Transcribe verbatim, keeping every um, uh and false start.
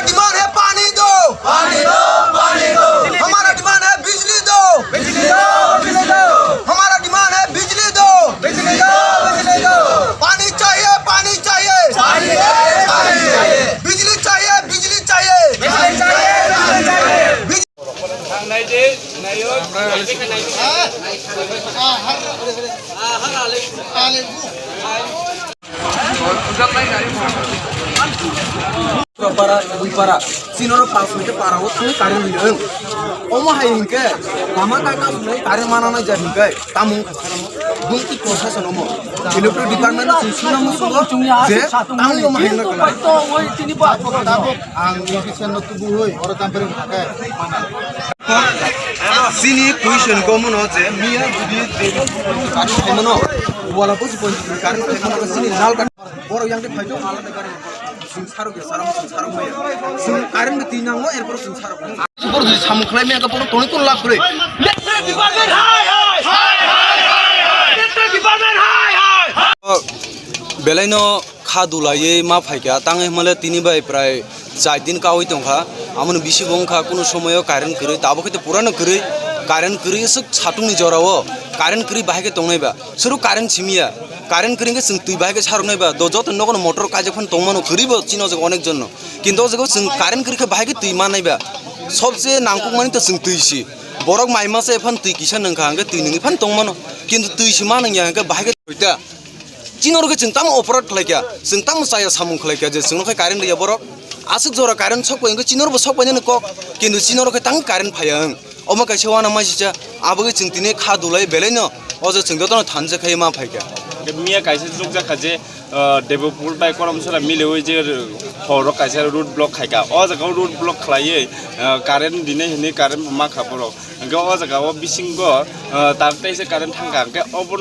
डिमांड है पानी दो, पानी दो, पानी दो। हमारा डिमांड है बिजली दो, बिजली दो, बिजली दो। हमारा डिमांड है बिजली दो, बिजली दो, बिजली दो। पानी चाहिए, पानी चाहिए, पानी चाहिए, पानी चाहिए। बिजली चाहिए, बिजली चाहिए, बिजली चाहिए, बिजली चाहिए। बिज- Para, para, sinoro pas minute para o thangwi current rwi ang. Omo hai hinkhe, lama kaka sunai current mana nai ja hinkhe, tamung kha saramo. Bungki process omo. Electric department sung sung namu sungo je, tamung omo hai na kala. Ang official no tubu hoi, oro tampere khakai. Sini question ko mono je miya judi de kari khaimano wala bosi point kari khaimano sini lal kan boro yang de phaito ala de kari sing sarok ya sarok sing sarok maya sing karin de tinang mo erpor sing sarok boro judi samung khlai maya ka boro toni kun lak khlai. Electric department hai hai. Electric department hai hai. Belai no kha dulaiwi ma phaikha, tangwi hwnmale tini bai prai char din kaui tongkha. Amoni bisi bo wngkha, kunu somoio current kwrwi, tabuk khe purano kwrwi, current kwrwi swk satung ni jorao current kwrwi bahai khe tongnai ba, suru current simiya, current kwrwi khe chwng twi bahai khe sarok nai ba, do joto nogo no motor kaijak phano tongmano, kwrwi bo chini o jaga onek jon no, kintu o jaga o chwng current kwrwi khe bahai khe twi mannai ba, sobse nangkuk mani to chwng twi si, borok mai masa ephano twi kisa nwngkha hwnkhe twi nwngwi phano tongmano, kintu twi si ma nwngya hwnkhe bahai khe twi ta. Chini oro khe chwng tamo operate khlai kha, chwng tamo chaya samung khlai kha je chwngno khe current rwya borok. Aswk jora current sok pai wngkhe chini oro bo sok painani kok, kintu chini oro khe tang current phaiya wng. Omo kaisa uanama sisa, abo khe chwng tini kha dulai belai no, o je chwng jotono thansa khai ma phai kha. Miya kaisa chukjak kha je, ah, Devopur bai Koramsora mileui je horo kaisa road block khai kha. O jaga o road block khlaiwi, ah, current dinai hinwi current ma kha borok. Hwnkhe o jaga o bisingo, ah, tar teisa current thang kha. Hwnkhe o